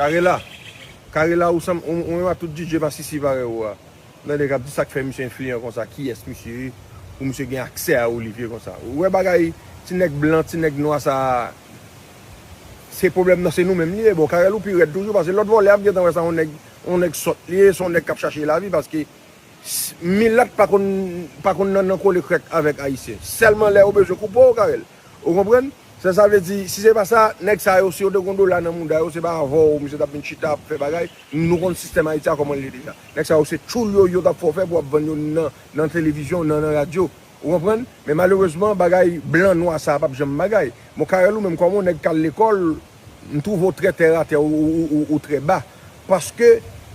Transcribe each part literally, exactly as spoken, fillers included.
Karela, Karela, ou sanm, ou, ou menm ak tout D J masisi parèy ou a. Tande k ap di sa k fè misye enfliyan konsa, kiyès misye ye, pou misye gen aksè a Olivier konsa. Ou wè bagay, ti nèg blan, ti nèg nwa sa, se pwoblèm nan, se nou menm li ye. Bon, Karel ou pi rèd toujou, paske lòt vòlè ap gentan wè sa, yon nèg, yon nèg sòt li ye, se yon nèg k ap chache lavi, paske s-, milat pa konn, pa konn nan, nan kole krèk avèk ayisyen. Sèlman lè yo bezwen koupe w, Karel. Ou konprann? Sa, sa vle di, si se pa sa, nèg sa yo, si yo te gon dola nan mouda yo, se pa avè w, misye t ap vin chita, ap fè bagay. Nou konn sistèm Ayiti a, kòman l ye deja. Nèg sa yo, se tchoul yo, yo t ap fè w fè pou w ap vann yo nan, nan televizyon, nan, nan radyo. Ou konprann? Men malerezman, bagay blan nwa sa a p ap janm bagay. Bon, Karel, ou menm, kòm yon nèg k al lekòl, m twouve w trè tèratè, ou, ou, ou, ou, ou trè ba. Paske,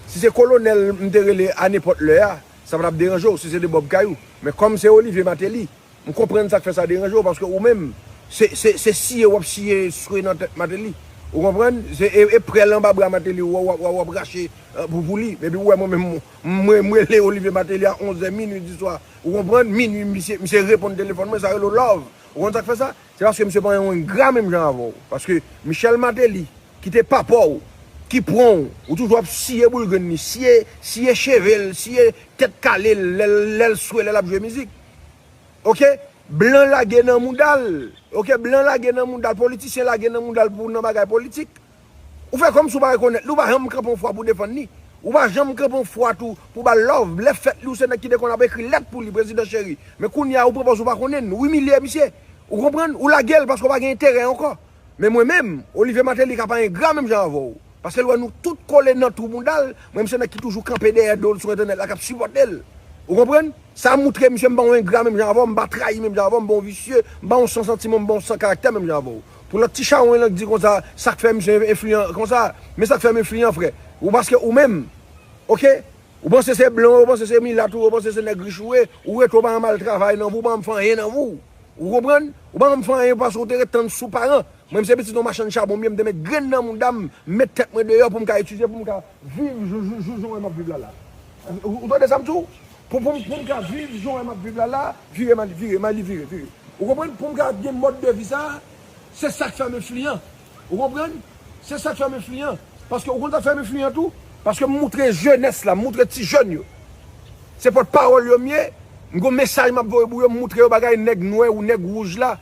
si se kolonèl m te rele a nenpòt lè a, sa pa t ap deranje w, si se de Bob Kayou. Men kòm se Olivier Martelly, m konprann sa k fè sa deranje w, paske ou menm, se, se, se siye w ap siye swe nan tèt Martelly. Ou konprann? Se, e, e prèl anba bra Martelly w, w, w, w ap rache, eh, pou, pou li. Epi ou wè mwen menm, mwen, mwen rele Olivier Martelly a onz è minui di swa. Ou konprann? Minui, misye, misye reponn telefòn mwen, sa rele w love. Ou konn sa k fè sa? Se paske misye pa yon engra menm jan avè w. Paske Michel Martelly, ki te papa w, ki pran w, ou toujou ap siye boul grenn li, siye, siye cheve l, siye tèt kale l, lè l, lè l swe, lè l ap jwe mizik. Oke? Blan lage nan mouda l. Oke? Blan lage nan mouda l. Politisyen lage nan mouda l pou nan bagay politik. Ou fè kòmsi w pa rekonèt li, ou pa janm kanpe yon fwa pou defann li. Ou pa janm kanpe yon fwa tou pou ba l love. Lè fèt li, ou se nèg ki te konn ap ekri lèt pou li, prezidan cheri. Men kounye a, ou pran pòz ou pa konnen l, ou imilye misye. Ou konprann? Ou lage l paske w pa gen enterè ankò. Men mwen menm, Olivier Martelly ka pa engra menm jan avè w. Paske l wè nou tout kole nan twou bounda l, mwen menm se nèg ki toujou kanpe dèyè do l sou entènèt la, k ap sipòte l. Ou konprann? Sa moutre misye m pa yon engra menm jan avè w, m pa trayi menm jan avè w, m pa yon visye, m pa yon san santiman, m pa yon san karaktè menm jan avè w. Pou lòt ti chawony lan k di konsa, sa k fè misye enfliyan konsa, men sa k fè m enfliyan, frè. Ou paske ou menm, oke? Ou panse se blan, ou panse se milat ou, ou panse se nèg rich ou ye, ou rete ou pa janm al travay nan vi w, ou pa janm fè anyen nan vi w. Ou konprann? Ou pa janm fè anyen paske ou te ret tann sou paran. Mwen, m se pitit yon machann chabon m ye, m te met grenn nan mouda m, m met tèt mwen deyò pou m ka etidye, pou m ka viv jou, jou, jou, jan w wè m ap viv la la. Ou, ou tande sa m di w? Pou, pou, pou m ka viv jan w wè m ap viv la la, vire, m al, vire, m al, vire, vire. Ou konprann? Pou m ka gen mòd de vi sa, se sa k fè m enfliyan. Ou konprann? Se sa k fè m enfliyan. Paske ou konn sa k fè m enfliyan tou? Paske m moutre jenès la, m moutre ti jèn yo. Se pòt pawòl yo m ye, m gon mesaj m ap voye pou yo, m moutre yo bagay nèg nwè ou nèg wouj la,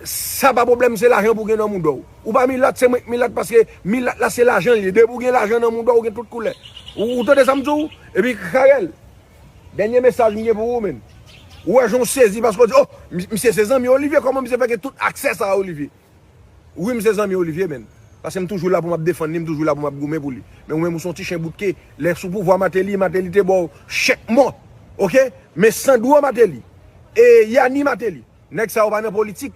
sa pa pwoblèm, se lajan pou gen nan mouda w. Ou pa milat, se mwen k milat, paske milat la se lajan l ye. Depi w gen lajan nan mouda w, ou gen tout koulè. Ou, ou tande sa m di w? Epi Karel, dènye mesaj m gen pou ou, menn. Ou wè jan w sezi paske w di, oh, mi-, misye se zanmi Olivier, kòman misye fè gen tout aksè sa a Olivier? Wi, m se zanmi Olivier, menn. Paske m toujou la pou m ap defann li, m toujou la pou m ap goumen pou li. Men ou menm, ou se yon ti chen bout ke, lè sou pouvwa Martelly, Martelly te ba w chèk mò. Oke? Men Sandro Martelly, e Yani Martelly, nèg sa yo pa nan politik.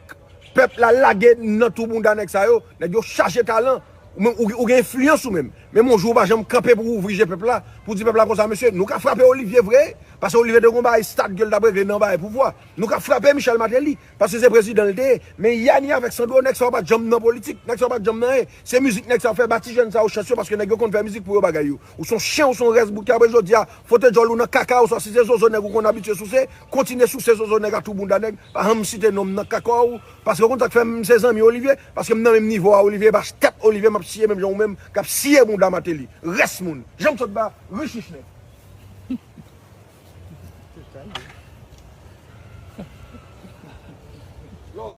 Pèp la lage nan twou bounda nèg sa yo. Nèg yo chaje talan. Ou menm, ou, ou gen enfliyans ou menm. Men yon jou ou pa janm kanpe pou ouvri je pèp la, pou di pèp la konsa, mesye, nou ka frape Olivier vre, paske Olivier te gon bagay stad ke l t ap regle nan bagay pouvwa. Nou ka frape Michel Martelly, paske se prezidan l te ye. Men Yani avèk Sandro, nèg sa yo pa t janm nan politik, nèg sa yo pa t janm nan anyen. Se mizik nèg sa yo fè, ba ti jèn sa yo chans yo, paske nèg yo konn fè mizik pou yo bagay yo. Ou se yon chen, ou se yon rès bout, ke apre jodi a, fote djòl ou nan kaka, oswa si se zozo nèg ou konn abitye souse, kontinye souse zozo nèg a twou bounda nèg, pa janm site non m nan kaka w, paske ou konn sa k fè m se zanmi Olivier, paske m nan menm nivo a Olivier, e pa tèt Olivier m ap siye menm jan ou menm k ap siye bounda Martelly. Rès moun, janm sot ba, rich rich nèg.